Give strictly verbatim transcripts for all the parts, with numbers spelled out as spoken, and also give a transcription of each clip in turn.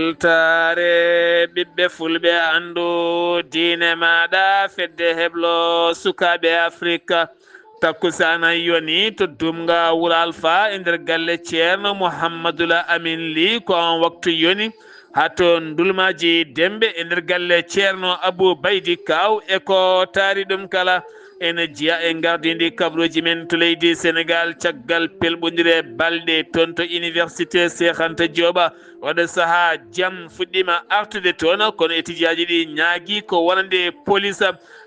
Weltaare ɓiɓɓe fulɓe, anndu diine maaɗa, fedde heblo sukaaɓe Afirka. Takkusaana yoni to Dumga Wuro Alfa e nder galle Ceerno Muhammadul Amin Li. Ko on waktu yoni haa to Ndulmaaji Dembe e nder galle Ceerno Abu Baydi Kaaw. E ko taari ɗum kala, ene jeyaa e ngardiindi kabaruuji men to leydi Senegaal, caggal pelɓondire balɗe toon to Université Cheikh Anta Diop. Oɗo sahaa jam fuɗɗiima artude toon, kono etijaaji ɗi ñaagii ko wonande polis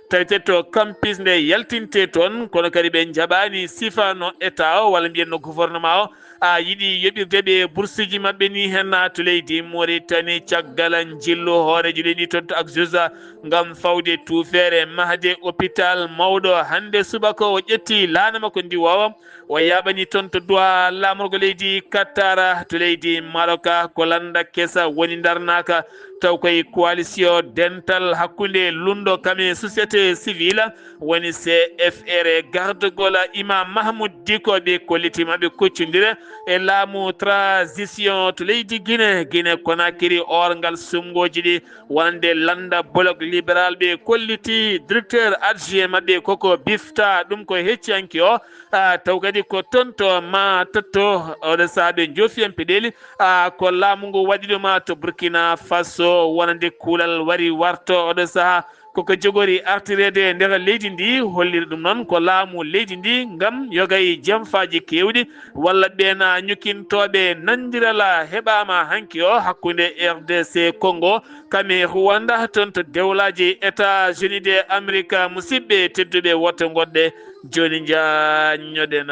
tawetee to campus nde yaltintee toon, kono kadi ɓe njaɓaani sifa no État o, walla mbiyen no gouvernement o, a yiɗi yoɓirde ɓe bursuuji maɓɓe ni. Heen to leydi Mauritanie, caggal njillu hooreejo leydi toon to ak juge ngam fawde tuufeere mahde hôpital mawɗo. Hannde subaka o ƴetti laana makko ndiwoowa, o yaaɓani toon to duwa laamorgo leydi Qatar. To leydi Maroka, ko lannda kesa woni ndarnaaka, taw koye coalition dental hakkunde lunndo kam e société civile, woni C F R, e gardagol Imam Mahmoud Dicko, ɓe kolliti maɓɓe koccondire e laamu transition to leydi Guinée. Guinée Conakry, orngal suɓngooji ɗi wonande lannda Bloc Libéral, ɓe kolliti directeur adjoint maɓɓe koko bifta ɗum ko hecciyanke o. A, taw kadi ko toon to ma totto, oɗo sahaa ɓe njoofi en peɗeeli. A, ko laamu ngu waɗi ɗum, a, to Burkina Faso, wonande kuulal wari warto oɗo sahaa. Koko jogori artireede e nder leydi ndi, holliri ɗum noon ko laamu leydi ndi ngam yogay jamfaaji keewɗi, walla ɓeen ñukintooɓe. Nanndiral heɓaama hanki o hakkunde R D C Congo, kam e Rwanda, toon to dewlaaji États-Unis de Amérique. Musidɓe tedduɓe, woto ngoɗɗe jooni, njaññoɗen.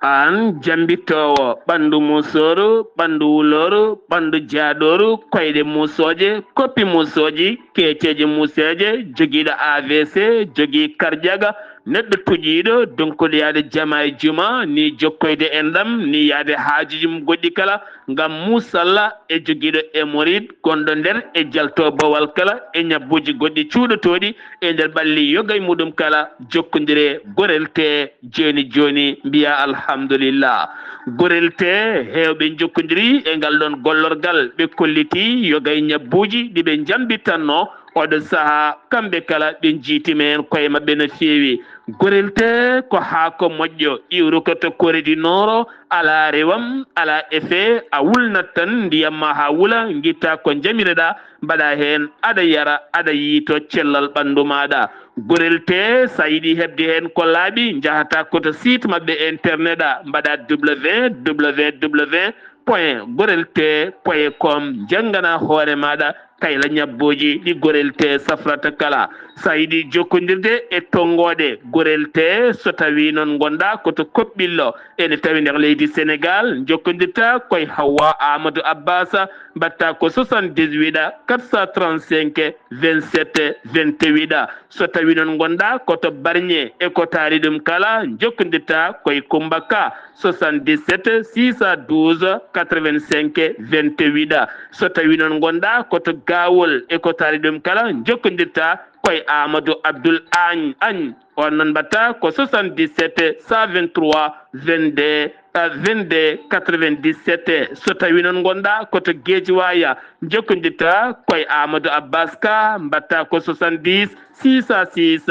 Aan jammbitoowo, ɓanndu musooru, ɓanndu wulooru, ɓanndu jaaɗooru, koyɗe musooje, koppi musooji, keeceeje museeje, jogiiɗo A V C, jogii karjaga, neɗɗo tuƴiiɗo, donkuɗo yahde jama e juma, ni jokkoyde enɗam, ni yahde haajuuji mum goɗɗi kala, ngam muusalla e jogiiɗo hémorroïde gonɗo nder e jalto bawal kala e ñabbuuji goɗɗi cuuɗotooɗi e nder ɓalli yoga e muɗum kala, jokkondire Gorel Tee jooni jooni, mbiya alhamdulillah. Gorel Tee, heewɓe njokkondiri e ngal ɗoon gollorgal, ɓe kolliti yoga e ñabbuuji ɗi ɓe njambitanno oɗo sahaa, kamɓe kala ɓe njiitima heen koye maɓɓe no feewi. Gorel Tee ko haako moƴƴo, iwruka to Corée du Nord, alaa rewam, alaa effet, a wulnat tan ndiyam ma haa wula, ngitta ko njamireɗaa, mbaɗa heen, aɗa yara, aɗa yiito cellal ɓanndu maaɗa. Gorel Tee, so a yiɗi heɓde heen ko laaɓi, njahata ko to site maɓɓe internet a, mbaɗa W W W point gorel tee point com, njanngana hoore maaɗa kayla ñabbuuji ɗi Gorel Tee safrata kala. So a yiɗi jokkondirde e tonngooɗe Gorel Tee, so tawii noon ngonɗaa ko to Koɓɓillo, ene tawi nder leydi Senegaal, njokkondirta koye Hawwa Amadou Abbas, mbaɗta ko soixante-dix-huit quatre cent trente-cinq vingt-sept vingt-huit. So tawii noon ngonɗaa ko to Barñe e ko taari ɗum kala, njokkondirta koye Kummba Ka, soixante-dix-sept six cent douze quatre-vingt-cinq vingt-huit. So tawii noon ngonɗaa ko to Gaawol e ko taari ɗum kala, njokkondirta koye Amadou Abdoul Agne. Agne. On noon mbaɗta ko soixante-dix-sept cent vingt-trois vingt-deux, euh, vingt-deux quatre-vingt-dix-sept. So tawii noon ngonɗaa ko to Guédiawaye, njokkondirta koye Amadou Abbas Ka, mbaɗta ko soixante-dix six cent six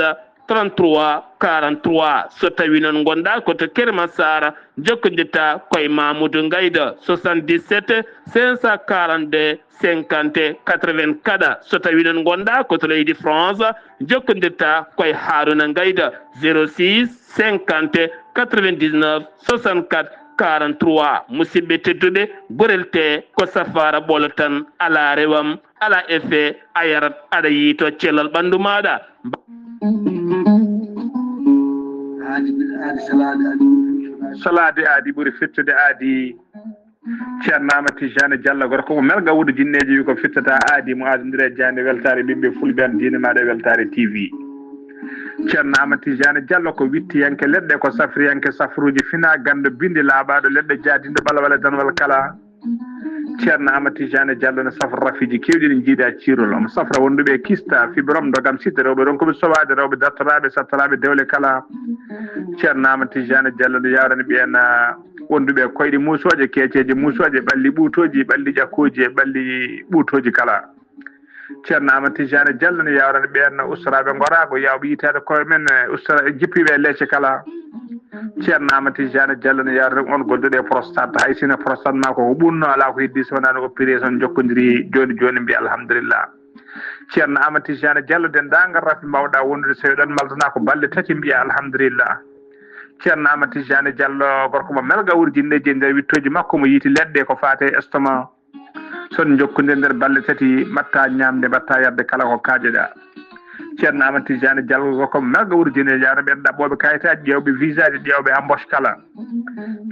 trente-trois quarante-trois. So tawii noon ngonɗaa ko to Keur Massar, njokkondirta koye Mamoudou Ngayda, soixante-dix-sept cinq cent quarante-deux cinquante quatre-vingt-quatre. So tawii noon ngonɗaa ko to leydi France, njokkondirta koye Harouna Ngayda, zéro six cinquante quatre-vingt-dix-neuf soixante-quatre quarante-trois. Musidɓe tedduɓe, Gorel Tee ko safaara ɓolo tan, alaa rewam, alaa effet, a yarat, aɗa yiito cellal ɓanndu maaɗa. Aadi, aadi, salaade aadi ɓuri fettude. Salaade aadi ɓuri fettude aadi. Ceerno Amadou Tijani Diallo, gorko mo melga wuudu jinneeji, wi ko fittata aadi mo aadondire e jaande weltaare ɓiɓɓe fulɓe, an diine maaɗa e weltaare T V. Ceerno Amadou Tijani Diallo ko wittiyanke leɗɗe, ko safriyanke safruuji, fina ganndo bindi laaɓaaɗo leɗɗe, jaadinɗo ɓalwale danwal kala. Ceerno Amadou Tijani Diallo ne safra rafiiji keewɗi ɗi njiiɗa ciirol. Omo safra wonduɓe e kista, fibrom, ndogam, site, rewɓe ronkuɓe sowaade, rewɓe dartoraaɓe, sattoraaɓe dewle kala. Ceerno Amadou Tijani Diallo ne yawrani ɓeen, ah, wonduɓe e koyɗe muusooje, keeceeje muusooje, ɓalli ɓuutooji, ɓalli ƴakkooji e ɓalli ɓuutooji kala. Ceerno Amadou Tijani Diallo ne yawrani ɓeen ustoraaɓe ngoraago, yawɓe yitaade koye men, eh, ustora-, jippiiɓe e leece kala. Ceerno Amadou Tijani Diallo ne yawrani on gonduɗo e prostate. Hay sino prostate ma ko ko ɓunno, alaa ko heddi so wonaa no opéré, son jokkondiri jooni jooni, mbiya alhamdulillah. Ceerno Amadou Tijani Diallo, denndaangal rafi mbawɗa wondude, so eɗon maldana ko balɗe tati, mbiya alhamdulillah. Ceerno Amadou Tijani Diallo, gorko mo melga wuudu jinneeji, e nder wittooji makko mo yiiti leɗɗe ko faate e estomac. Son jokkondir nder balɗe tati, mbatta ñaamde, mbatta yarde kala ko kaajeɗa. Ceerno Amadou Tijani Diallo, gorko mo melga wuudu jinneeji, yawrani ɓeen ɗaɓɓooɓe kayitaaji, ƴeewɓe visaaji, ƴeewɓe embauche kala.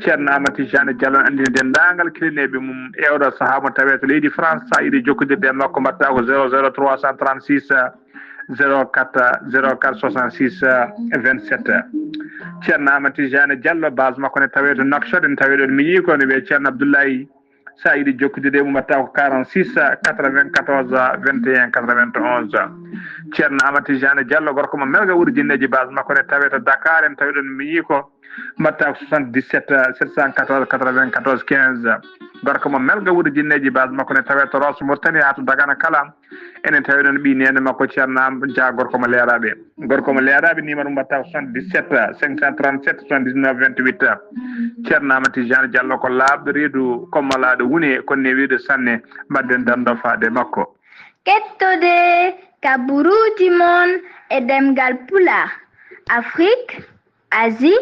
Ceerno Amadou Tijani Diallo ne anndina denndaangal kilineeɓe mum e oɗo sahaa mo tawee to leydi France, so a yiɗi jokkondirde e makko, mbatta ko zéro zéro trois cent trente-six, zéro quatre, zéro quatre soixante-six, vingt-sept. Ceerno Amadou Tijani Diallo, base makko ne tawee to Nouakchott, ene tawee ɗoon miñi ko ne wiyee Ceerno Abdoulaye. So a yiɗi jokkondirde e mum, mbatta ko quarante-six, quatre-vingt-quatorze, vingt et un, quatre-vingt-onze. Ceerno Amadou Tijani Diallo, gorko mo melga wuudu jinneeji, base makko ne tawee to Dakar, ene tawee ɗoon miñi ko, mbatta ko soixante-dix-sept, sept cent quatorze, quatre-vingt-quatorze, quinze. Gorko mo melga wuudu jinneeji, base makko ne tawee to Rosso Mauritanie haa to Dagana kala. Enen tawi ɗoon ɓii neene makko Ceerno Am Dia, gorko mo Leeraaɓe. Gorko mo Leeraaɓe, numéro mum mbatta ko soixante-dix-sept, cinq cent trente-sept, soixante-dix-neuf, vingt-huit. Ceerno Amadou Tijani Diallo ko laaɓɗo reedu, kommalaaɗo wune, kono ne wiyde sanne, mbaɗden dando faade makko. Kettode kaburuuji mon e ɗemngal Pulaar, Afrique, Asie,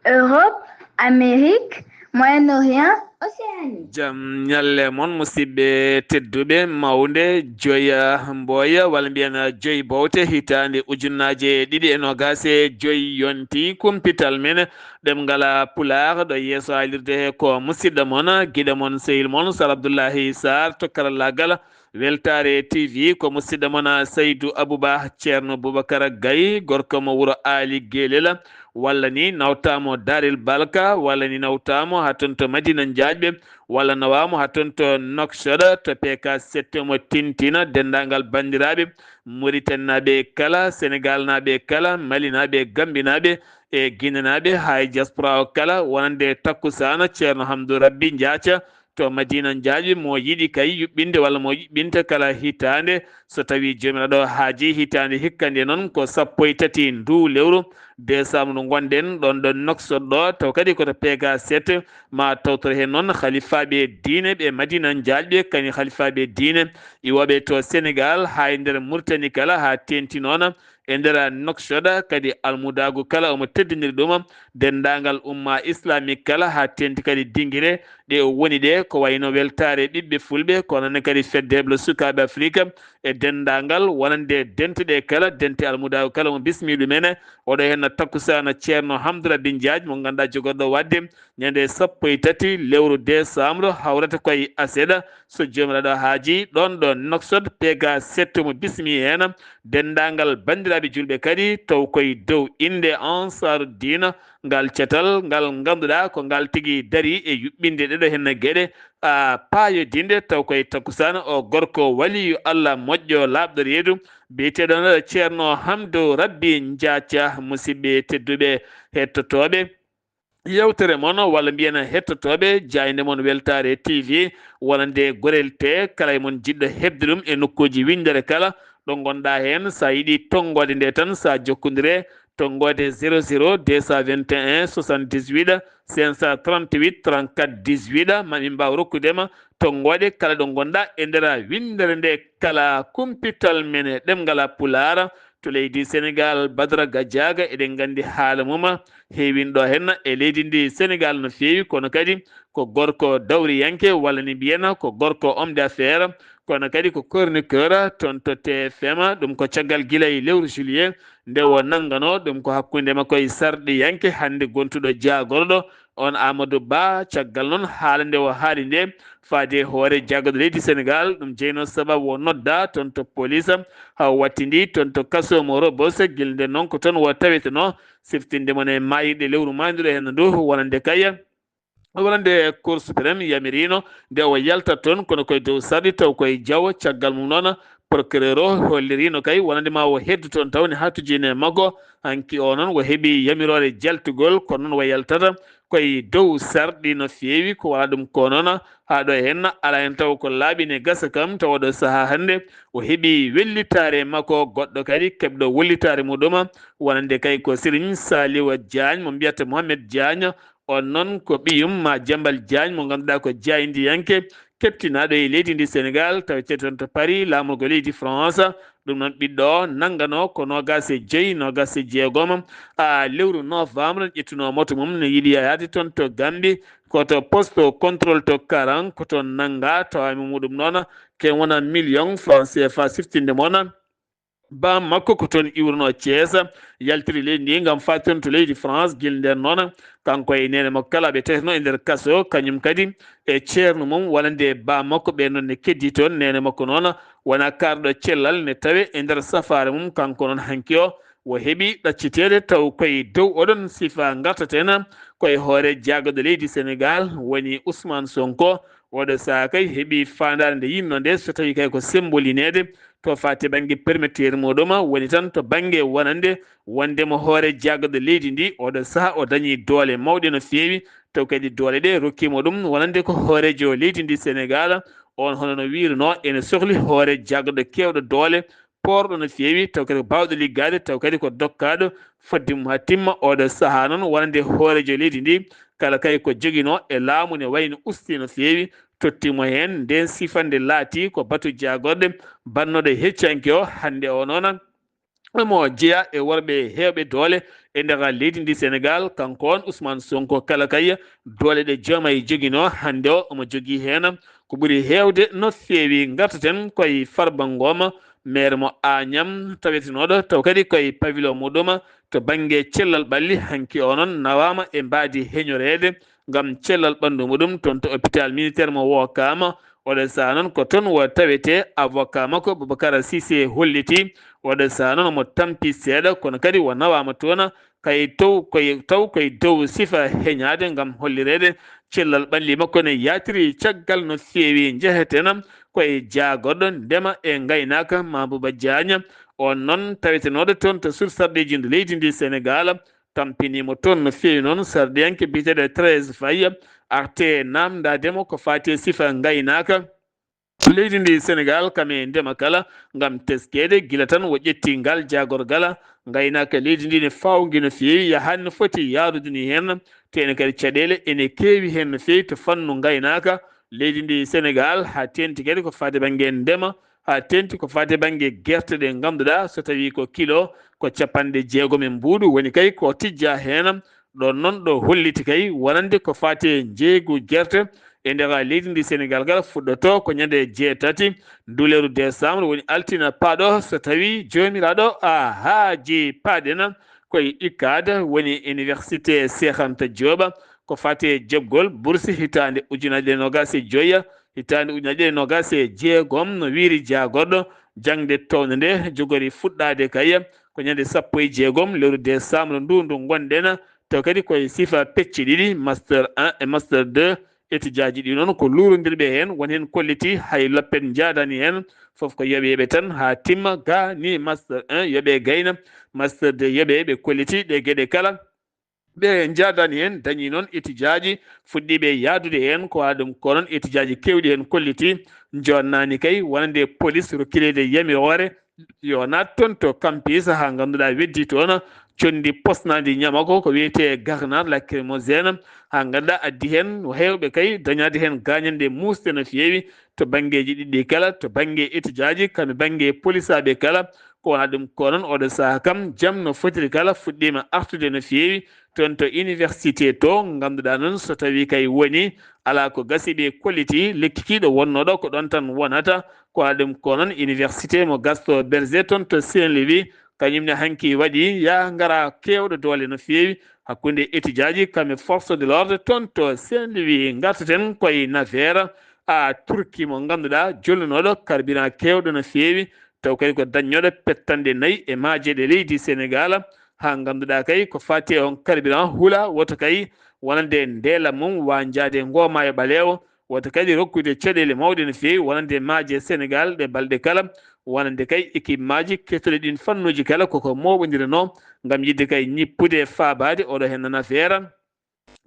Europe, Amérique, Moyen-Orient, Océanie. Jam ñalle mon, musidɓe tedduɓe, mawnde joya mboya, walla mbiyen joyi bowte, hitaande ujunnaaje ɗiɗi e noogaas e joyi yonti. Kumpital men ɗemngal Pulaar ɗo yeeso haalirde he ko musidɗo mon, giɗo mon, sehil mon, Sar Abdullahi Sarr to karallaagal Weltaare T V, ko musidɗo mon Saydu Abuba, Ceerno Bubakar Gay, gorko mo wuro Aali Gelela, walla ni nawtaamo Daril Balka, walla ni nawtaamo haa toon to Madina Njaajɓe, walla nawaamo haa toon to Nouakchott, to P K sept mo Tintina, denndaangal banndiraaɓe Muritaninaaɓe kala, Senegaalnaaɓe kala, Malinaaɓe, Gambinaaɓe e Ginenaaɓe, haa e diaspora o kala, wonande takkusaana Ceerno Hamdou Rabbi Njaaca, to Madina Njaajɓe, mo yiɗi kay yuɓɓinde walla mo yuɓɓinta kala hitaande, so tawii Joomiraaɗo haajii hitaande hikka nde noon ko sappo e tati nduu lewru desaamru ngonɗen ɗoon ɗo Nouakchott ɗo, taw kadi ko to P K sept, ma tawtoro heen noon halifaaɓe diine ɓe Madina Njaajɓe, kañum halifaaɓe diine iwooɓe to Senegaal haa e nder Muritani kala, haa teeŋti noon e nder Nouakchott, kadi almudaagu kala omo teddiniri ɗum, denndaangal umma islamique kala, haa teeŋti kadi dingire ɗe o woni ɗe, ko wayno weltaare ɓiɓɓe fulɓe, kono ne kadi feddeeɓe sukaaɓe Afrique e denndaangal wonande dente ɗe kala, dente almudaagu kala omo bismii ɗum en. Oɗo heen takkusaana Ceerno Hamdou Rabbi Njaaj mo ngannduɗaa jogorɗo waɗde ñande sappo e tati lewru desaamru, hawrata koye aseeɗa, so Joomiraaɗo haajii, ɗoon ɗo Nouakchott, P K sept mo bismii heen, denndaangal banndiraaɓe juulɓe kadi, taw koye dow innde Ansaaru Diina, ngal catal ngal ngannduɗaa ko ngal tigi darii e yuɓɓinde ɗeɗo heen geɗe, a, paayodinɗe, taw koye takkusaana o gorko waliyu Allah moƴƴo laaɓɗo reedu, biyeteeɗo Ceerno Hamdou Rabbi Njaaca. Musidɓe tedduɓe hettotooɓe, yewtere mon, walla mbiyen hettotooɓe jaaynde mon Weltaare T V, wonande gorel te kala e mon jiɗɗo heɓde ɗum e nokkuuji winndere kala ɗo ngonɗaa heen. So a yiɗi tonngoode nde tan, so a jokkondire tonngoode zéro zéro deux cent vingt et un soixante-dix-huit cinq cent trente-huit trente-quatre dix-huit, ma min mbaaw rokkude ma tonngoode kala ɗo ngonɗaa e nder winndere nde kala. Kumpital men e ɗemngal Pulaar to leydi Senegaal, Badara Gajaaga, eɗen nganndi haala mum heewinɗo heen e leydi ndi Senegaal no feewi, kono kadi ko gorko dawriyanke, walla ni mbiyen ko gorko homme d'affaires, kono kadi ko chroniqueur toon to T F M. Ɗum ko caggal gila e lewru juillet nde o nannganoo, ɗum ko hakkunde makko e sarɗiyanke hannde gontuɗo jaagorɗo On Amadou Ba, caggal noon haala nde o haali nde, faade hoore jaggaɗo leydi Senegal, ɗum jeyno sababu o nodda toon to police, haa wattindi toon to kaso mo Rebos, gila nde noon ko toon o taweteno, siftinde mon e maayirɗe lewru maayduɗo heen ndu, wonande kay, wonande Cour suprême yamirino nde o yalta toon, kono koye dow sarɗi taw koye jawo, caggal mum noon, procureur o hollirino kay wonande ma o heddu toon taw ne haa to jeyne makko, hanki o noon o heɓi yamiroore jaltugol, kono noon o yaltata koye dow sarɗi no feewi, ko wala ɗum ko noon, haa ɗo heen alaa heen taw ko laaɓi ne gasa kam, tawa ɗo sahaa hannde o heɓi wellitaare makko, goɗɗo kadi keɓɗo wellitaare muɗum, wonande kay ko Serigne Saliou Diagne mo mbiyata Mohamed Diagne, on noon ko ɓiyum ma Jambal Diagne mo ngannduɗaa ko jaayndiyanke, keɓtinaaɗo e leydi ndi Senegal, taw ceeton to Paris, laamorgo leydi France. Ɗum noon ɓiɗɗo o nanngano ko noogaas e joyi, noogaas e jeegom, a lewru novembre, ƴettuno moto mum ne yiɗi yaade toon to Gambie, ko to poste contrôle to Karang, ko toon nannga, tawa mo muɗum noon, ke wona million franc C F A siftinde mo noon. Ba makko ko toon iwruno Thiès, yaltiri leydi ndi ngam faati toon to leydi France, gila nden noon, kanko e neene makko kala ɓe taweteno e nder kaso, kañum kadi e ceerno mum, wonande ba makko ɓe noon ne keddi toon, neene makko noon wona kaarɗo cellal ne tawe e nder safaare mum, kanko noon hanki o, o heɓi ɗacciteede taw koye dow oɗon sifa ngartaten koye hoore jaagorɗo leydi Senegal, woni Ousmane Sonko. Oɗo sahaa kay heɓi faandaare nde yinno nde, so tawi kay ko sembolineede to faati bannge permettre muɗum, woni tan to bannge wonande wondemo hoore jaagorɗo leydi ndi. Oɗo sahaa o dañi doole mawɗe no feewi, taw kadi doole ɗe rokkimo ɗum wonande ko hoorejo leydi ndi Senegal. On hono no wiruno ene sohli hoore jaagorɗo kewɗo doole, poorɗo no feewi, taw kadi ko baawɗo liggaade, taw kadi ko dokkaaɗo fodde mum haa timma. Oɗo sahaa noon wonande hoorejo leydi ndi, kala kay ko joginoo e laamu ne wayno usti no feewi, tottimo heen. Nden sifande laati ko batu jaagorɗe bannooɗo heccanke o. Hannde o noon omo jeyaa e worɓe heewɓe doole e nder leydi ndi Senegal. Kanko on Ousmane Sonko, kala kay doole ɗe jooma e joginoo, hannde o omo jogii heen ko ɓuri heewde no feewi. Ngartaten koye Farba Ngom, maire mo Agnam, tawetenooɗo taw kadi koye pavillon muɗum to bannge cellal ɓalli. Hanki o noon nawaama e mbaadi heñoreede ngam cellal ɓanndu muɗum toon to hôpital militaire mo Wokam. Oɗo sahaa noon ko toon o tawetee. Avocat makko Boubacar Cissé holliti oɗo sahaa noon omo tampi seeɗa, kono kadi o nawaama toon kay taw koye, taw koye dow sifa heñaade ngam hollireede cellal ɓalli makko ne yaatiri caggal no feewi. Njeheten koye jaagorɗo ndema e ngaynaaka Mabouba Diagne, on noon tawetenooɗo toon to sursarɗeeji ndu leydi ndi Senegal, tampiniimo toon no feewi noon sarɗiyanke biyeteeɗo Thérèse Faye, arte naamndaade mo ko faati e sifa ngaynaaka leydi ndi Senegal, kam e ndema kala, ngam teskeede gila tan o ƴetti ngal jaagorgal. Ngaynaaka leydi ndi ne fawngi no feewi, yahaani no foti yaarude ni heen, te ene kadi caɗeele ene keewi heen no feewi to fannu ngaynaaka leydi ndi Senegal, haa teeŋti kadi ko faati bannge ndema, haa teeŋti ko faati bannge gerte ɗe ngannduɗaa so tawii ko kilo ko capanɗe jeegom e mbuuɗu woni kay ko tijjaa heen. Ɗoon noon ɗo holliti kay wonande ko faati e njeeygu gerte e nder leydi ndi Senegal kala fuɗɗoto ko ñande jeetati nduleeru décembre, woni altine paaɗo, so tawii Joomiraaɗo a haaji paaɗen koye UCAD, woni Université Cheikh Anta Diop, ko faati e joɓgol bourse hitaande ujunaaji ɗiɗi e noogaas e joy, hitaande ujunaaji ɗiɗi e noogaas e jeegom, no wiiri jaagorɗo. Jaŋde townde nde jogori fuɗɗaade kay ko ñande sappo e jeegom lewru décembre ndu, ndu ngonɗen, taw kadi koye sifa pecce ɗiɗi, master un e master deux. Étudiaji ɗi noon ko luurondirɓe heen, won heen kolliti hay loppet njaadani heen, fof ko yoɓe yoɓe tan haa timma. Ga ni master un yoɓe gayna, master deux yoɓe ɓe kolliti ɗe geɗe kala. Ɓe njaadani heen, dañi noon étudiaji fuɗɗiiɓe yaadude heen, ko waɗa ɗum ko noon étudiaji keewɗi heen kolliti, joonnaani kay wonande police rokkireede yamiroore yo naat toon to campus, haa ngannduɗaa weddii toon conndi posnaandi ñamako ko wiyetee grenade lacrymogène, haa ngannduɗaa addi heen heewɓe kay dañaade heen gaañanɗe muusɗe no feewi to banngeeji ɗiɗi kala, to bannge étudiaji, kam e bannge polisaaɓe kala. Ko wona ɗum ko noon oɗo sahaa kam, jam no fotiri kala fuɗɗiima artude no feewi toon to université to, ngannduɗaa noon so tawii kay woni alaa ko gasi ɓe kolliti, lekki kiiɗo wonnooɗo ko ɗoon tan wonata. Ko wona ɗum ko noon université mo Gaston Berger toon to Saint-Louis, kañum ne hanki waɗi yaa ngara keewɗo doole no feewi hakkunde étudiant ji kam e force de l'ordre toon to Saint-Louis. Ngartaten koye nafeera a Turki mo ngannduɗaa jolnunooɗo carburant keewɗo no feewi, taw kadi ko dañnooɗo pettanɗe nayi e maajeeɗe leydi Sénégal. Haa ngannduɗaa kay ko faati e on carburant hula woto kay wonande ndeelam mum waajaade ngoo maayo ɓaleewo, woto kadi rokkude caɗeele mawɗe no feewi wonande maaje Sénégal ɗe balɗe kala, wonande kay équipe maaji kettooɗe ɗin fannuuji kala koko mooɓondiranoo ngam yiɗde kay ñippude e faabaade oɗo heen nana feera.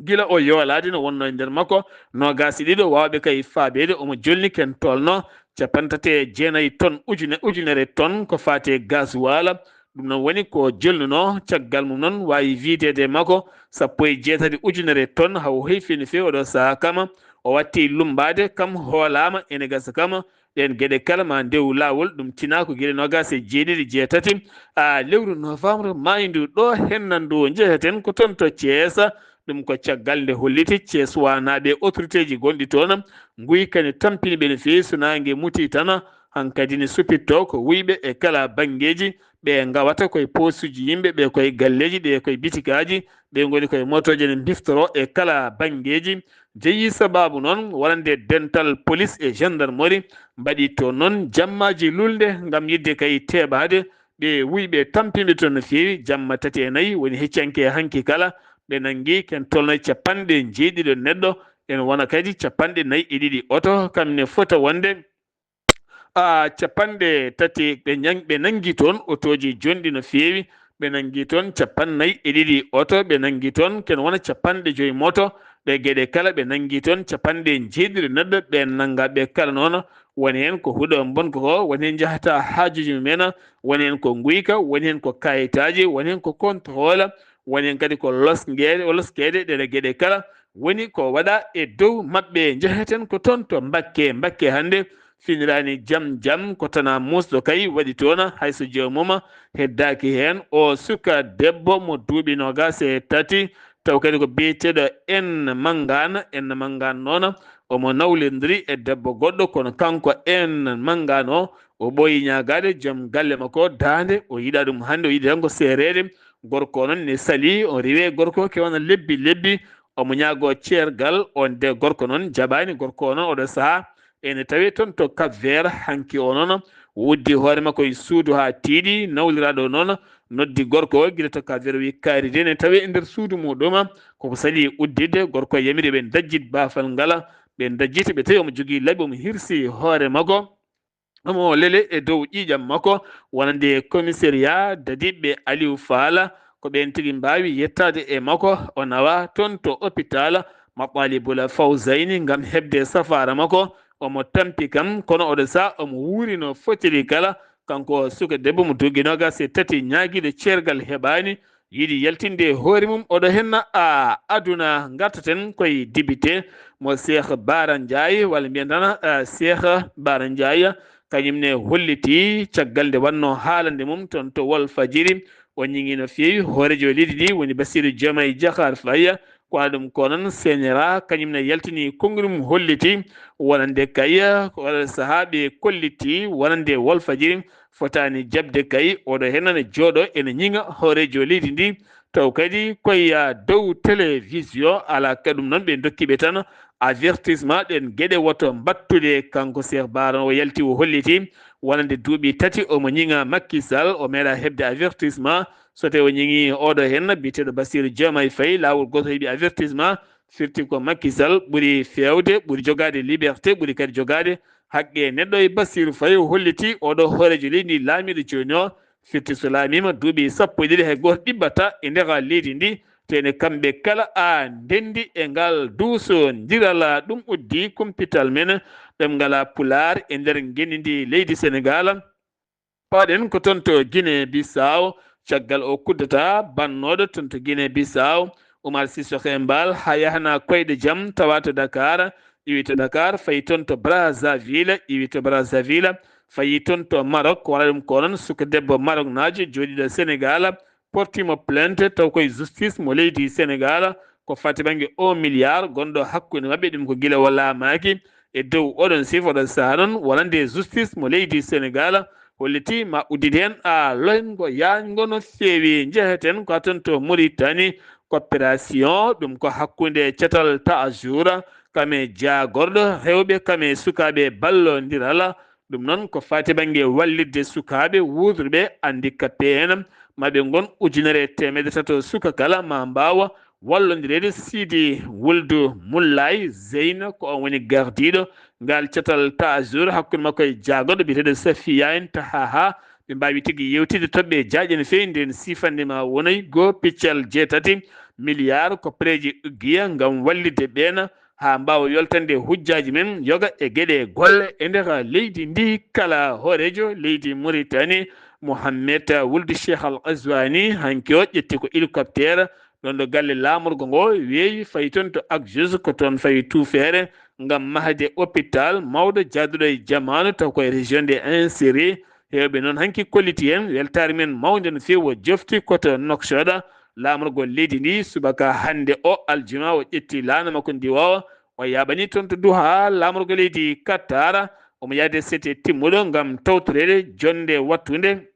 Gila o yoolaade no wonnoo e nder makko noogaas e ɗiɗo waawɓe kay faabeede, omo jolni ken tolno cappanɗe tati e jeenayi ton, ujune, ujunere ton ko faati e gasoil. Ɗum noon woni ko jolnunoo, caggal mum noon waawi wiideede e makko sappo e jeetati ujunere ton, haw hoy feewi no feewi oɗo sahaa kama o watti lummbaade, kam hoolaama ene gasa kama. Ɗeen geɗe kala ma ndew laawol, ɗum tinaa ko geɗe noogaas e jeeɗiɗi, jeetati, a lewru novembre maayndu ɗo henna ndu njeheten ko toon to Thiès. Ɗum ko caggal nde holliti Thiès waanaaɓe autorité ji gonɗi toon, nguykani tampini ɓe no feewi, so naange muti tan hankadi ne supitto ko wuyɓe e kala banngeeji, ɓe ngawata koye poosuji yimɓe, ɓe koye galleeji, ɓe koye bitikaaji, ɓe ngoni koye motooje ne mbiftoro e kala banngeeji. Jeyi sabaabu noon wonande dental police e gendarmerie mbaɗi toon noon jammaaji lulnde ngam yiɗde kay teeɓaade ɓe wuyɓe tampinɓe toon no feewi. Jamma tati e nayi woni heccanke hanki kala ɓe nanngi ken tolno e cappanɗe jeeɗiɗo neɗɗo, en wona kadi cappanɗe nayi e ɗiɗi oto kam ne fota wonde a capanɗe tati ɓe ñang-, ɓe nanngi toon otooji jonɗi no feewi. Ɓe nanngi toon cappannayi e ɗiɗi oto, ɓe nanngi toon ken wona cappanɗe joyi moto. Ɗe geɗe kala ɓe nanngi toon cappanɗe jeeɗiɗi neɗɗo, ɓe nannga ɓe kala noon. Woni heen ko huɗo mbonko ko, woni heen njahata haajuuji mumen, woni heen ko nguyka, woni heen ko kayitaaji, woni heen ko contrôle, woni heen kadi ko losngeede, loskeede ɗe geɗe kala. Woni ko waɗa e dow maɓɓe. Njeheten ko toon to Mbakke. Mbakke hannde finiraani jam jam, ko tana muusɗo kay waɗi toon, hay so joomum heddaaki heen. O suka debbo mo duuɓi noogaas e tati, taw kadi ko biyeteeɗo En Manngaan. En Manngaan noon omo nawlindiri e debbo goɗɗo, kono kanko En Manngaan o, o ɓooyi ñaagaade joom galle makko daande, o yiɗaa ɗum hannde, o yiɗi tan ko seereede. Gorko o noon ne salii, o riiwe gorko ke wona lebbi lebbi, omo ñaagoo ceergal. On de gorko noon jaɓaani, gorko o noon oɗo sahaa ene tawee toon to Cap Vert. Hanki o noon o uddi hoore makko e suudu haa tiiɗi, nawliraaɗo o noon noddi gorko o gila to Cap Vert, o wiyi kaari de ne tawee e nder suudu muɗum. Koko salii udditde, gorko o yamiri ɓe ndajjit baafal ngal, ɓe ndajjiti, ɓe tawi omo jogii laɓi, omo hirsi hoore makko. Omo lele e dow ƴiiƴam makko wonande commissariat dadiɓɓe Aliou Fall. Ko ɓeen tigi mbaawi yettaade e makko, o nawa toon to hôpital Matlalibul Fawzayni ngam heɓde safaara makko. Omo tampi kam, kono oɗo sahaa omo wuuri no fotiri kala. Kanko suka debbo mo duuɓi noogaas e tati ñaagiiɗo ceergal heɓaani, yiɗi yaltinde hoore mum, oɗo henna a aduna. Ngartaten koye député mo Cheikh Bara Ndiaye, walla mbiyen tan, a, Cheikh Bara Ndiaye, kañum ne holliti caggal nde wannoo haalande mum toon to Walfadjiri. O ñiŋi no feewi hooreejo leydi ndi woni Bassirou Diomaye Diakhar Faye. Ko waɗa ɗum ko noon, C N R A kañum ne yaltini konngol mum, holliti wonande kay ko waɗa sahaa ɓe kolliti wonande Walfadjiri fotaani jaɓde kay oɗo heen ene jooɗo ene ñiŋa hooreejo leydi ndi, taw kadi koye dow télévision. Alaa ka ɗum noon, ɓe ndokki ɓe tan avertissement, ɗeen geɗe woto mbattude. Kanko Cheikh Bara o yalti, o holliti wonande duuɓi tati omo ñiŋa Macky Sall, o meeɗa heɓde avertissement. So tawii o ñiŋi oɗo heen biyeteeɗo Bassirou Diomaye Faye, laawol gooto heɓi avertissement, firti ko Macky Sall ɓuri feewde, ɓuri jogaade liberté, ɓuri kadi jogaade haqqe neɗɗo. E Bassirou Faye o holliti oɗo hooreejo leydi ndi, laamiiɗo jooni o, firti so laamiima duuɓi sappo e ɗiɗi hay gooto ɗiɓɓata e nder leydi ndi. Te ene kamɓe kala a ndenndi e ngal duusondiral. Ɗum uddi kumpital men ɗemngal Pulaar e nder ngenndi ndi leydi Senegaal. Paaɗen ko toon to Guinée Bissau, caggal o kuddata bannooɗo toon to Guinée Bissau, Oumar Sissoko Embaló, haa yahana koyɗe jam tawa to Dakar, iwi to Dakar, fayi toon to Brazzaville, iwi to Brazzaville, fayi toon to Maroc. Ko waɗa ɗum ko noon, suka debbo Maroc naajo jooɗiiɗo Senegaal, porti mo plainte taw koye justice mo leydi Senegaal, ko fati bannge un milliard gonɗo hakkunde maɓɓe, ɗum ko gila o laamaaki. E dow oɗon sifo ɗo sahaa noon, wonande justice mo leydi Senegaal, holliti ma uddit heen a loyngo yaañgo no feewi. Njeheten ko ton to Mauritanie, coopération ɗum ko hakkunde catal Tajour kame jaagorɗo rewɓe kame sukaaɓe ballondiral. Ɗum noon ko faati bannge wallitde sukaaɓe wuudruɓe handicapé en, ma ɓe ngon ujunere e teemedde tato suka kala ma mbaawa wallondireede. Sidi Wuldu Mullaay Zeyna ko on woni gardiiɗo ngal catal Tajour hakkunde makko e jaagorɗo biyeteeɗo Safiya en Tahaha. Ɓe mbaawi tigi yewtidde toɓɓe jaaƴe no feewi nden sifande ma wonoy goo piccal jeetati milliard ko preeji uggiya ngam wallitde ɓeena haa mbaawa yoltande hujjaaji men yoga e geɗe golle e nder leydi ndi kala. Hooreejo leydi Mauritanie, Mohamed Wuldu Cheikh Al Ghazouani, hanki o ƴetti ko hélicoptère ɗon ɗo galle laamorgo ngo weeyi fayi toon to Agdjouz, ko toon fayi tuufeere ngam mahde hôpital mawɗo jaaduɗo e jamaanu taw koye région de Insiri. Heewɓe noon hanki kolliti heen weltaare men mawnde no feewi o jofti koto Nouakchott. Laamorgol leydi ndi subaka hannde o aljuma o ƴetti laana makko ndiwoowa, o yaaɓani toon to Duha laamorgol leydi Qatar. Omo yahde sete timmuɗo ngam tawtoreede jonnde wattunde.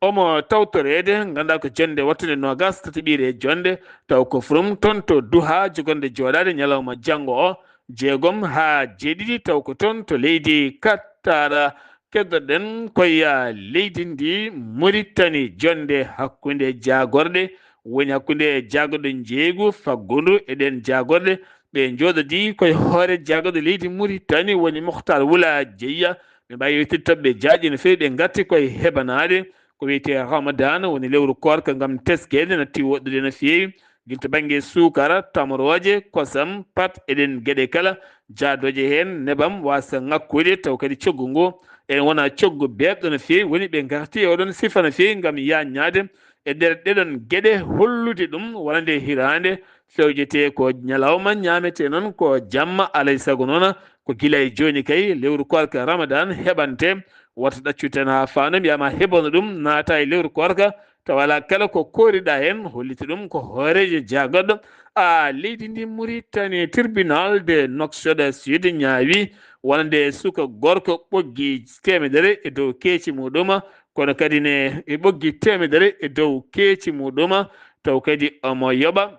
Omo tawtoreede nganndaa ko jonnde wattunde noogas tataɓiire e jonnde, taw ko from toon to Duha jogorde jooɗaade ñalawma janngo o jeegom haa jeeɗiɗi taw ko toon to leydi Qatar. Keddoɗen koye leydi ndi Mauritanie, jonnde hakkunde jaagorɗe woni hakkunde jaagorɗo njeeygu faggundu e ɗeen jaagorɗe. Ɓe njooɗodii koye hoore jaagorɗo leydi Mauritanie woni Mokhtar Wula Jeya. Ɓe mbaawi yewtidde toɓɓe jaaƴe no feewi, ɓe ngarti koye hebanaade ko wiyetee Ramadan, woni lewru koorka ngam teskeede natti woɗɗude no feewi. Gila to bannge suukara, tamrooje, kosam, pat e ɗeen geɗe kala jaadooje heen nebam waasa ŋakkude taw kadi coggu ngu en wona coggu beeɓɗo no feewi. Woni ɓe ngarti e oɗon sifa no feewi ngam yaaññaade e nder ɗeɗon geɗe, hollude ɗum wonande hiraande fewjetee ko ñalawma, ñaametee noon ko jamma. Alay sago noon ko gila e jooni kay lewru koorka Ramadan heɓante, wota ɗaccu tan haa faandu mbiyaa ma heɓono ɗum naata e lewru koorka tawa alaa kala ko kooriɗaa heen. Holliti ɗum ko hooreejo jaagorɗo a leydi ndi Mauritanie. Tribunal de Nouakchott Sud ñaawi wonande suka gorko ɓoggi teemedere e dow keeci muɗum, kono kadi ne e ɓoggi teemedere e dow keeci muɗum, taw kadi omo yoɓa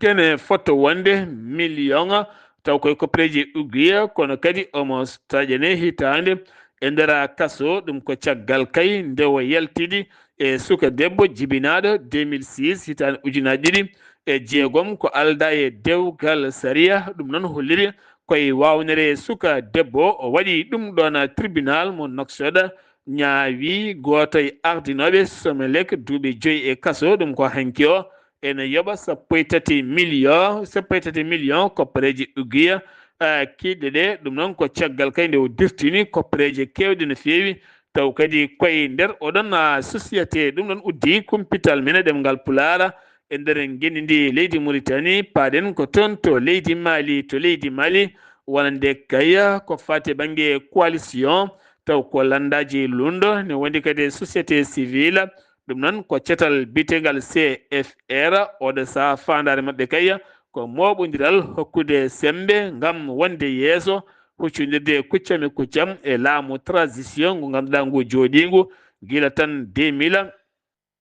kene fotto wonde million, taw koye koppereeji uggiya, kono kadi omo taƴane hitaande e nder kaso. Ɗum ko caggal kay nde o yaltidi e suka debbo jibinaaɗo deux mille six, hitaande ujunaaji ɗiɗi e jeegom, ko aldaa e dewgal sariya. Ɗum noon holliri koye waawnere suka debbo o waɗi ɗum ɗoon tribunal mo Nouakchott ñaawi gooto e ardinooɓe Somelec duuɓi joyi e kaso. Ɗum ko hanki o ene yoɓa sappo e tati million, sappo e tati million koppereeji uggiya, eh, kiiɗɗe ɗe. Ɗum noon ko caggal kay nde o dirtini koppereeje keewɗe no feewi, taw kadi koye nder oɗon, ah, société. Ɗum ɗon uddi kumpital men e ɗemngal Pulaar e nder ngenndi ndi leydi Mauritanie. Paaɗen ko toon to leydi Mali, to leydi Mali wonande kay ko faati bannge coalition, taw ko lanndaaji lunndo ne wondi kadi e société civile. Ɗum noon ko cetal biyeteegal C F R, oɗo sahaa faandaare maɓɓe kay ko mooɓondiral hokkude semmbe ngam wonde yeeso, huccondirde kuccam e kuccam e laamu transition ngu ngannduɗaa ngu jooɗiingu gila tan deux mille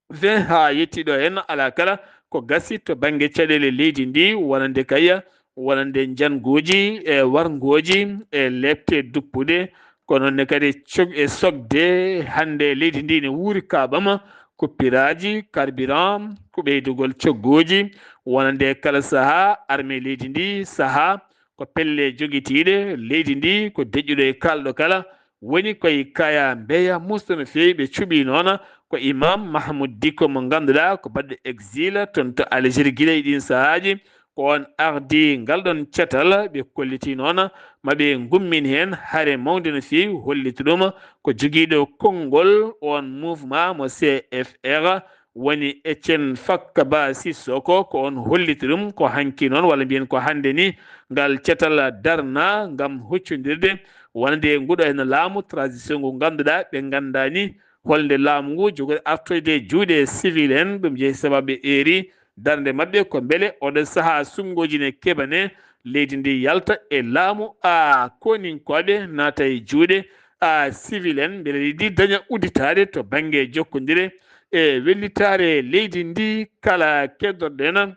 vingt haa yettii ɗo heen. Alaa kala ko gasi to bannge caɗeele leydi ndi wonande kay wonande njannguuji e warngooji e leepte duppude, kono ne kadi cog-, e sogde hannde leydi ndi ne wuuri kaɓam, kuppiraaji carburant, ko ɓeydugol cogguuji wonande kala sahaa. Armée leydi ndi sahaa ko pelle jogitiiɗe, leydi ndi ko deƴƴuɗo e kaalɗo kala, woni koye kaya mbeya musto no feewi. Ɓe cuɓii noon ko Imam Mahmoud Dicko mo ngannduɗaa ko baɗɗo exil toon to Algérie gila e ɗiin sahaaji. Ko oon ardi ngal ɗoon catal, ɓe kolliti noon ma ɓe ngummin heen hare mawnde no feewi, holliti ɗum ko jogiiɗo konngol oon mouvement mo C F R woni Etienne Fakaba Sissoko, ko oon holliti ɗum ko hanki noon walla mbiyen ko hannde ni ngal catal darna ngam huccondirde wonande nguɗo heen laamu transition ngu ngannduɗaa ɓe nganndaani holnde laamu ngu jogori artoyde e juuɗe civil en. Ɗum jeyi sababu eeri darnde maɓɓe ko mbele oɗo sahaa sunngoji ne keɓane leydi ndi yalta e laamu a koninkooɓe naata e juuɗe a civil en, mbele leydi daña udditaade to bannge jokkondire e wellitaare leydi ndi kala keddoɗen.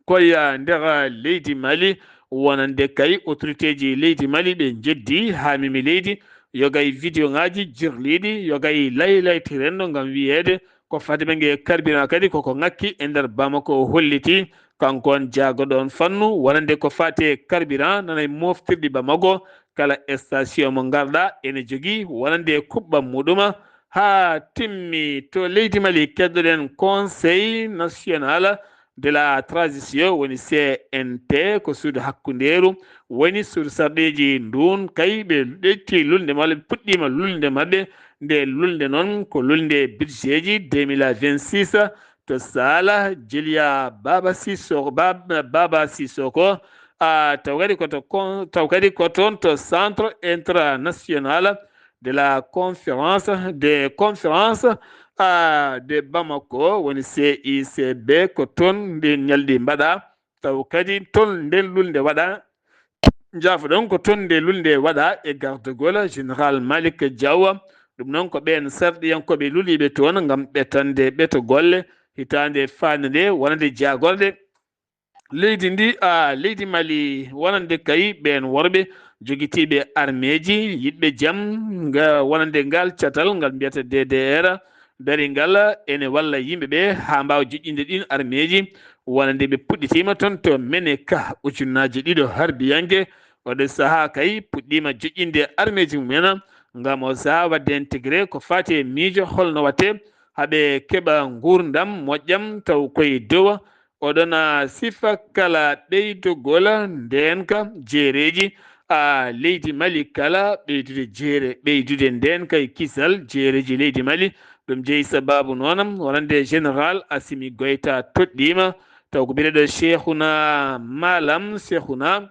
Koye nder leydi Mali, wonande kay autorité ji leydi Mali ɓe njeddi haa memi leydi, yogay vidéo ŋaaji jirliiɗi, yogay laylaytirenno ngam wiyeede ko fadde ɓe nge carburant kadi koko ŋakki e nder Bamako o holliti. Kanko on jaagoɗo on fannu wonande ko faati e carburant nana e moftirɗi Bamako, kala station mo ngarɗa ene jogii wonande e kuɓɓam muɗuma. Haa timmi to leydi Mali, keddoɗen Conseil National de la Transition, woni C N T, ko suudu hakkundeeru, woni suudu sarɗeeji ndun kay ɓe ƴetti lulnde maɓɓe, ɓe puɗɗiima lulnde maɓɓe. Nde lulnde noon ko lulnde budget ji deux mille vingt-six to Saala, Jeliya Baba Sissoko, Bab-, Baba Sissoko, a, taw kadi ko to kon-, taw kadi ko toon to Centre International de la Conférence, de Conférence, a, de Bamako, woni C I C B, ko toon ndin ñalɗi mbaɗa, taw kadi toon nden lulnde waɗa. Njaafoɗon, ko toon nde lulnde waɗa e gardagol Général Malick Diaw. Ɗum noon ko ɓeen sarɗiyankooɓe luliiɓe toon ngam ɓetande ɓeto golle hitaande faande nde wonande jaagorɗe leydi ndi, a, leydi Mali, wonande kay ɓeen worɓe jogitiiɓe armeeji, yiɗɓe jam, nga, wonande ngal catal ngal mbiyata D D R, daringal ene walla yimɓe ɓe haa mbaawa joƴƴinde ɗin armeeji, wonande ɓe puɗɗitiima toon to Meneka, ujunnaaji ɗiɗo harbiyanke. Oɗo sahaa kay puɗɗiima joƴƴinde armeeji mumen ngam o sahaa waɗde intégré ko faati e miijo holno waɗte haa ɓe keɓa nguurndam moƴƴam taw koye dow. Oɗon, a, sifa kala ɓeydogol ndeenka jeereeji, a, leydi Mali kala, ɓeydude jeere, ɓeydude ndeenka e kisal jeereeji leydi Mali. Ɗum jeyi sabaabu noon wonande Général Assimi Goïta toɗɗiima, taw ko biyeteeɗo Cheikhuna Malam, Cheikhuna,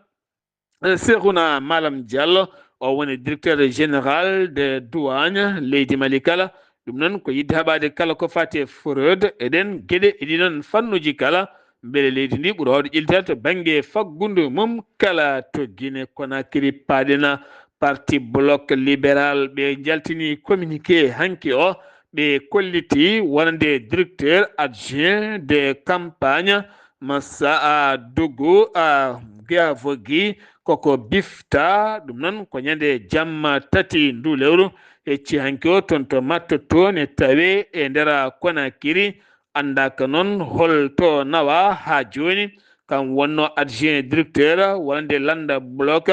eh, Cheikhuna Malam Diallo, o woni directeur général de douane leydi Mali kala. Ɗum noon ko yiɗde haɓaade kala ko faati e fraude e ɗeen geɗe e ɗii noon fannuuji kala, mbele leydi ndi ɓura waawde ƴellitaade to bannge faggudu mum kala. To Guinée Conakry, paaɗen, parti Bloc Libéral, ɓe njaltini communiqué hanki o, ɓe kolliti wonande directeur adjoint de campagne, Massa a Dougou a Guiavogi, koko bifta. Ɗum noon ko ñande jamma tati ndu lewru hecci hanki o toon to Mato, toon e tawe e nder Conakry. Anndaaka noon hol to nawa haa jooni. Kam wonno adjoint directeur wonande lannda Bloc,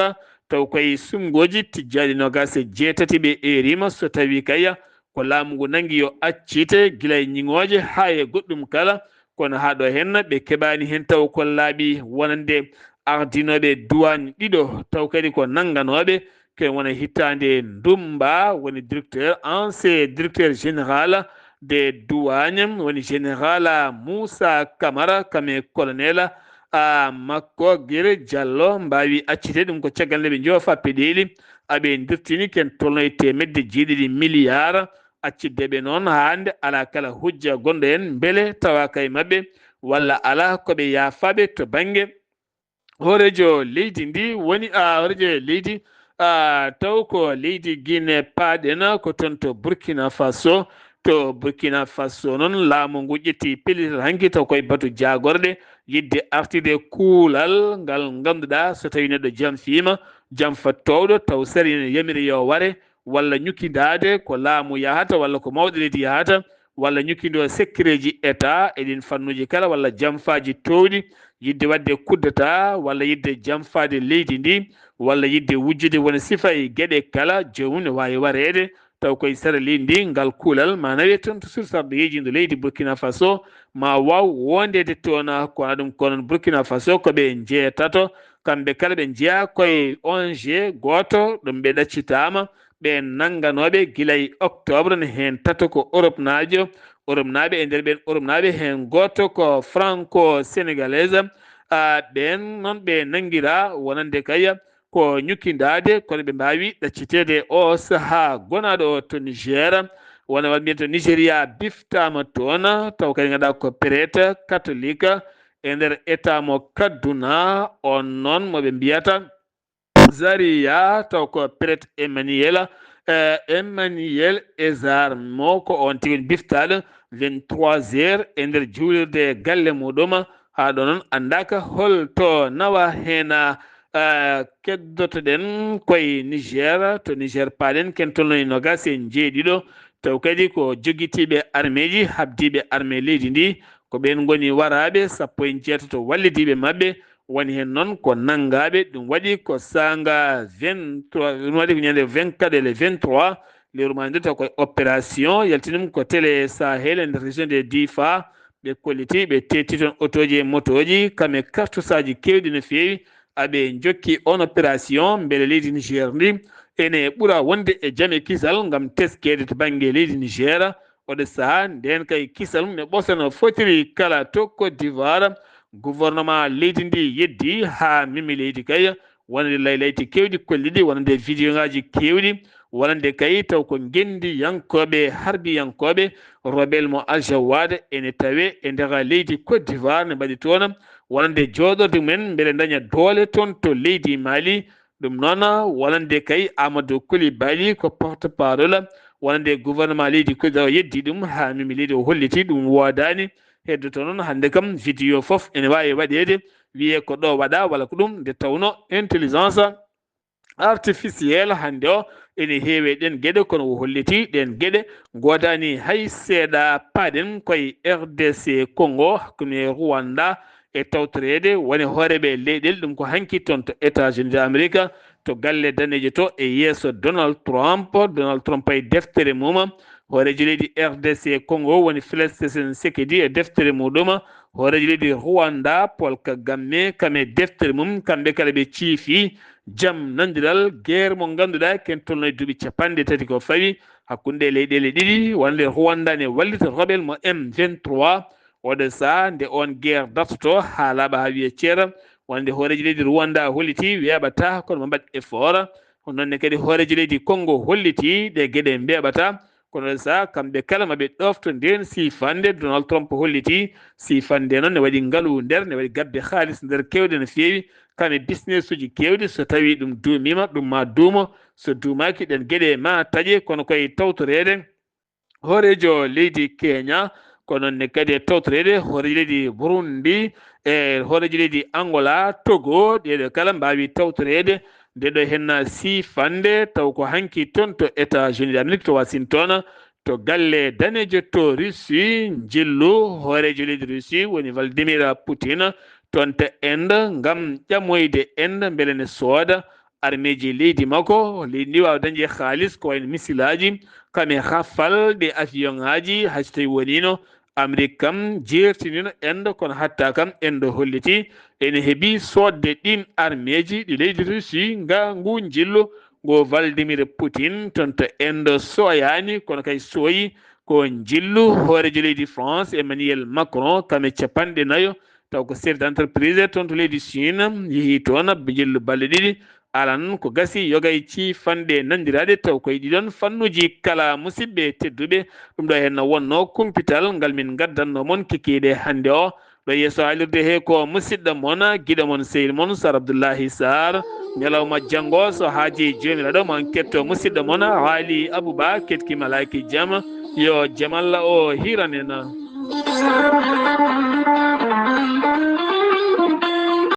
taw koye suɓngooji tijjaaɗi noogaas e jeetati ɓe eeriima, so tawii kay ko laamu ngu nanngi yo accite gila e ñiŋooje haa e goɗɗum kala. Kono haa ɗo heen ɓe keɓaani heen taw ko laaɓi wonande ardinooɓe duwaañ ɗiɗo, taw kadi ko nannganooɓe, ko wona hitaande Ndumba, woni directeur, ancien directeur général de douane, woni général Moussa Camara, kam e colonel, a, makko Gere Diallo, mbaawi accitde. Ɗum ko caggal nde ɓe njoofa peɗeeli, aɓe ndirtini ken tolno e teemedde jeeɗiɗi milliard, accitde ɓe noon haa hannde alaa kala hujja gonɗo heen, mbele tawaaka e maɓɓe walla alaa ko ɓe yaafaaɓe to bannge hooreejo leydi ndi woni, a, hooreejo leydi, a, taw ko leydi Guinée paaɗen, ko toon to Burkina Faso. To Burkina Faso noon, laamu ngu ƴetti pellital hanki taw koye batu jaagorɗe, yiɗde artirde kuulal ngal ngannduɗaa so tawii neɗɗo janfiima, janfa toowɗo, taw sariya ne yamiri yo ware, walla ñukkindaade ko laamu yahata, walla ko mawɗo leydi yahata, walla ñukkindo sekkireeji État e ɗiin fannuuji kala, walla janfaaji toowɗi, yiɗde waɗde kuddata, walla yiɗde janfaade leydi ndi, walla yiɗde wujjude won sifa e geɗe kala, joomum ne waawi wareede, taw koye sara leydi ndi, ngal kuulal ma nawe toon to sursarɗo yeejiindo leydi Burkina Faso, ma waaw wondeede toon. Ko wona ɗum, ko noon Burkina Faso ko ɓe njeetato, kamɓe kala ɓe njeyaa koye O N G gooto, ɗum ɓe ɗaccitaama, ɓe nannganooɓe gila e octobre, ne heen tato ko Europe naajo, Europe naaɓe, e nder ɓeen Europe naaɓe heen gooto ko franco-sénégalais, a, ɓeen noon ɓe nanngiraa wonande kay ko ñukkindaade, kono ɓe mbaawi ɗacciteede o sahaa gonaaɗo o to Niger, wona waɗ mbiyen to Nigeria biftaama toon, taw kadi ngannduɗaa ko prêtre catholique e nder État mo Kaduna, on noon mo ɓe mbiyata Zaria, taw ko prêtre Emmanuel, Eh, Emmanuel Ezar mo ko on tigi biftaaɗo vingt-trois heures e nder juulirde e galle muɗum. Haa ɗo noon anndaaka hol to nawa heen, ah, keddotoɗen koye Niger. To Niger paaɗen ken tolno e noogaas e njeeɗiɗo. Taw kadi ko jogitiiɓe armeeji, habdiiɓe armée leydi ndi, ko ɓeen ngoni waraaɓe sappo e jeetato wallidiiɓe maɓɓe. Woni heen noon ko nanngaaɓe, ɗum waɗi ko saanga vingt-trois, ɗum waɗi ko ñande vingt-quatre e le vingt-trois lewru maa ndu, taw koye opération yaltinum ko Télé Sahel e nder région de Difa. Ɓe kolliti, ɓe tetti toon otooji e motooji, kam e kartusaaji keewɗi no feewi. Aɓe njokki on opération mbele leydi Niger ndi ene ɓura wonde e jam e kisal ngam teskeede to bannge leydi Niger. Oɗo sahaa ndeen kay kisal mum e ɓosano fotiri kala to Côte d'Ivoire. Gouvernement leydi ndi yeddi haa memi leydi kay, wonande laylayti keewɗi kolliɗi, wonande vidéo ngaaji keewɗi, wonande kay taw ko ngenndiyankooɓe, harbiyankooɓe, rebelle mo Al Jawad ene tawe e nder leydi Côte d'Ivoire, ne mbaɗi toon wonande jooɗorde mumen mbele ndaña doole toon to leydi Mali. Ɗum noon, wonande kay Amadou Coulibaly ko porte-parole wonande gouvernement leydi Côte d'Ivoire, yeddi ɗum haa memi leydi o holliti ɗum woodaani. Heddoto noon hannde kam vidéo fof ene waawi waɗeede, wiyee ko ɗo waɗa walla ko ɗum, nde tawno intelligence artificielle hannde o ene heewi e ɗeen geɗe, kono o holliti ɗeen geɗe ngoodani hay seeɗa. Paaɗen koye R D C Congo, hakkunde Rwanda e tawtoreede woni hooreeɓe leyɗeele, ɗum ko hanki toon to États-Unis de Amérique, to galle daneejo to e yeeso Donald Trump. Donald Trump e deftere mum, hooreejo leydi R D C Congo woni Félix Tshisekedi e deftere muɗum, hooreejo leydi Rwanda Paul Kagame kam e deftere mum, kamɓe kala ɓe ciifi jam, nandiral, guerre mo ngannduɗaa ken tolno e duuɓi capanɗe tati ko fawi hakkunde leyɗeele ɗiɗi, wonande Rwanda ne wallita rebelle mo M vingt-trois. Oɗo sahaa nde on guerre dartoto haa laaɓa haa wiya ceera, wonande hooreejo leydi Rwanda holliti weeɓataa kono ma mbaɗ effort. Hono noon ne kadi hooreejo leydi Congo holliti ɗe geɗe mbeeɓataa. Kono oɗo sahaa kamɓe kala ma ɓe ɗofto ndeen siifande. Donald Trump holliti siifande noon ne waɗi ngalu nder, ne waɗi gadde haalis nder keewɗe no feewi, kam e business uji keewɗi. So tawii ɗum duumiima, ɗum ma duumo. So duumaaki, ɗeen geɗe ma taƴe, kono koye tawtoreede hooreejo leydi Kenya, ko noon ne kadi e tawtoreede hooreejo leydi Burundi e hooreejo leydi Angola, Togo, ɗeeɗo kala mbaawi tawtoreede nde ɗo henna siifande, taw ko hanki toon to États-Unis d'Amérique to Washington, to galle daneejo to Russie, njillu hooreejo leydi Russie woni Vladimir Putin toon to Inde ngam ƴamoyde Inde mbele ne sooda armeeji leydi makko, leydi ndi waawa dañde haalis ko wayno misilaaji, kam e Rafale ɗe avion ŋaaji, hay so tawii woniino Amérique kam jeertiniino Inde, kono hatta kam Inde holliti ene heɓi soodde ɗiin armeeji ɗi leydi Russie nga ngu njillu ngo Vladimir Putin toon to Inde sooyaani, kono kay sooyi ko njillu hooreejo leydi France Emmanuel Macron kam e capanɗe nayo, taw ko chef d'entreprise toon to leydi Chine, yehi toon njillu balɗe ɗiɗi. Alan ko gasi yoga e ciifanɗe nanndiraaɗe, taw koye ɗiɗon fannuuji kala. Musidɓe tedduɓe, ɗum ɗo henna wonno kumpital ngal min ngaddanno mon kikiiɗe hannde o. Ɗo yeeso haalirde he ko musidɗo mon, giɗo mon, sehil mon Sar Abdoullahi Sar. Ñalawma janngo so haaji Joomiraaɗo, mo en ketto musidɗo mon Haali Abouba, ketki malaaki jam, yo jam Allah o hiran en.